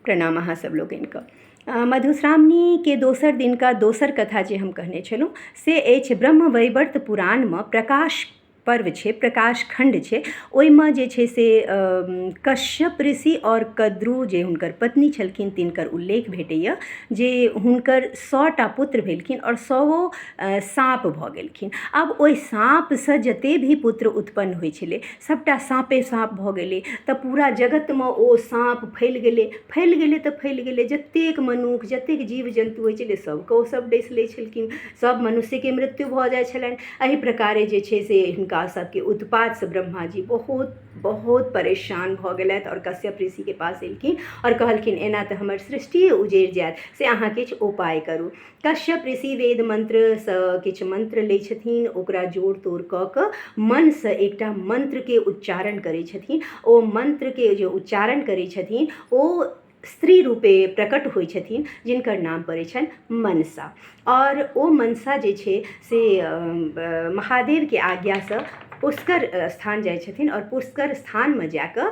प्रणाम अहाँ सब लोकनिके। मधुश्रावणीके दोसर दिनका दोसर कथा जे हम कहने छलहुँ से अछि ब्रह्मवैवर्त पुराणमे प्रकाश पर्व छै, प्रकाश खण्ड छै। ओहिमे जे छै से कश्यप ऋषि आओर कद्रू जे हुनकर पत्नी छलखिन तिनकर उल्लेख भेटैए जे हुनकर 100टा पुत्र भेलखिन आओर 100 साँप भऽ गेलखिन। आब ओहि साँपसँ जते भी पुत्र उत्पन्न होइ छलै सबटा साँपे साँप भऽ गेलै, तऽ पूरा जगतमे ओ साँप फैल गेलै। फैल गेलै तऽ फैल गेलै, जतेक मनुख जतेक जीव जन्तु होइ छलै सबके ओ सब डसि लै छलखिन, सब मनुष्यके मृत्यु भऽ जाइ छलनि। एहि प्रकारे जे छै से हिनका सबके उत्पातसँ ब्रह्माजी बहुत बहुत परेशान भऽ गेलथि आओर कश्यप ऋषिके पास एलखिन आओर कहलखिन एना तऽ हमर सृष्टिए उजड़ि जायत, से अहाँ किछु उपाय करू। कश्यप ऋषि वेद मन्त्रसँ किछु मन्त्र लै छथिन, ओकरा जोड़ तोड़ कऽ कऽ मनसँ एकटा मन्त्रके उच्चारण करै छथिन। ओ मन्त्रके जे उच्चारण करै छथिन ओ स्त्री रूपे प्रकट होइ छथिन, जिनकर नाम पड़ै छनि मनसा। आओर ओ मनसा जे छै से महादेवके आज्ञासँ पुष्कर स्थान जाइ छथिन आओर पुष्कर स्थानमे जाकऽ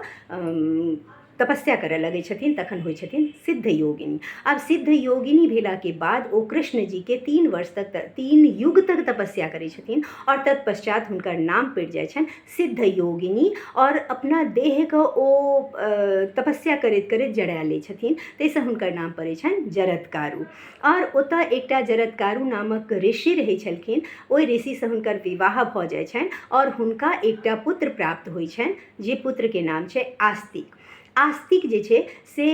तपस्या करऽ लगै छथिन। तखन होइ छथिन सिद्ध योगिनी। आब सिद्ध योगिनी भेलाके बाद ओ कृष्ण जीके 3 वर्ष तक 3 युग तक तपस्या करै छथिन आओर तत्पश्चात हुनकर नाम पड़ि जाइ छनि सिद्ध योगिनी। आओर अपना देहके ओ तपस्या करैत करैत जरा लै छथिन, ताहिसँ हुनकर नाम पड़ै छनि जरत्कारु। आओर ओतऽ एकटा जरत्कारु नामक ऋषि रहै छलखिन, ओहि ऋषिसँ हुनकर विवाह भऽ जाइ छनि आओर हुनका एकटा पुत्र प्राप्त होइ छनि, जे पुत्रके नाम छै आस्तिक। आस्तिक जे छै से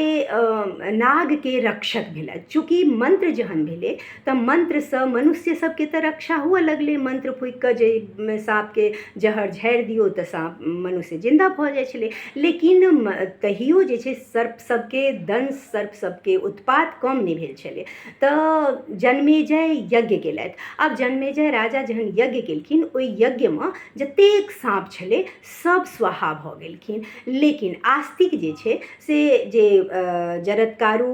नागके रक्षक भेलथि। चूँकि मन्त्र जहन भेलै तऽ मन्त्रसँ मनुष्य सबके तऽ रक्षा हुअ लगलै। मन्त्र फूकिकऽ जे साँपके जहर झाड़ि दियौ तऽ साँप मनुष्य जिन्दा भऽ जाइ छलै, लेकिन तहियो जे छै सर्प सबके दंश, सर्प सबके उत्पात कम नहि भेल छलै। तऽ जन्मेजय यज्ञ केलथि। आब जन्मेजय राजा जहन यज्ञ केलखिन, ओहि यज्ञमे जतेक साँप छलै सब स्वाहा भऽ गेलखिन। लेकिन आस्तिक जे छै से जे जरत्कारु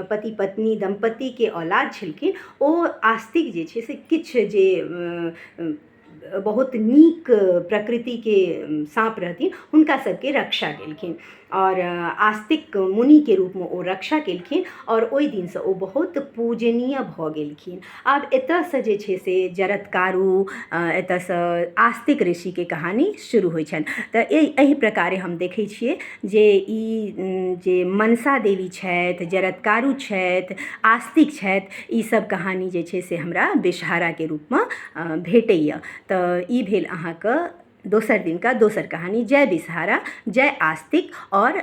पति पत्नी दम्पतिके औलाद छलखिन, ओ आस्तिक जे छै से किछु जे बहुत नीक प्रकृतिके साँप रहथिन हुनका सबके रक्षा केलखिन आओर आस्तिक मुनिके रूपमे ओ रक्षा केलखिन आओर ओहि दिनसँ ओ बहुत पूजनीय भऽ गेलखिन। आब एतऽसँ जे छै से जरत्कारु एतऽसँ आस्तिक ऋषिके कहानी शुरू होइ छनि। तऽ एहि प्रकारे हम देखै छियै जे ई जे मनसा देवी छथि, जरत्कारु छथि, आस्तिक छथि, ई सब कहानी जे छै से हमरा बिषहाराके रूपमे भेटैए। तऽ ई भेल अहाँके दोसर दिनका दोसर कहानी। जय बिषहारा, जय आस्तिक और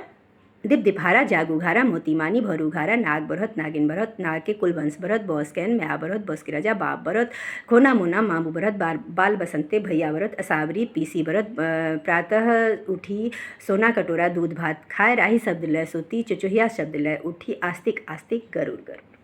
दिप दिपहारा, जागू घारा, मोतीमानी, भरू घारा, नाग बरहत, नागिन बरहत, नाग के कुल वंश बरहत, बॉस can म्या बरहत, बॉस के राजा बाप बरहत, खोना मोना मामू बरहत, बाल बसंते भैया बरहत, असावरी पीसी बरहत, प्रातः उठी सोना कटोरा दूध भात खाए, राही शब्द लय सोती, चुचुहिया शब्द लय उठी, आस्तिक आस्तिक गरुड़ गरुड़।